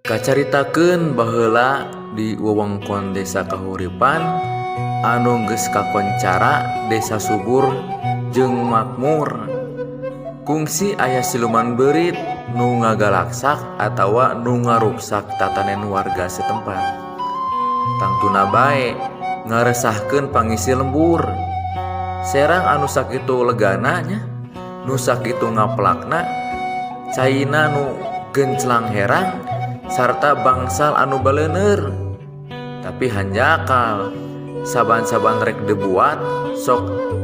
Kacaritakeun baheula di wewengkon Desa Kahuripan anu geus kakoncara desa subur jeung makmur, kungsi aya siluman beurit nu ngagalaksak atawa nu ngaruksak tatanen warga setempat. Tangtuna bae ngaresahkeun pangisi lembur. Serang anu sakitu legana nya, nu sakitu ngaplakna, caina nu genclang herang sarta bangsal anu baleuneur. Tapi hanjakal saban-saban rek dibuat sok.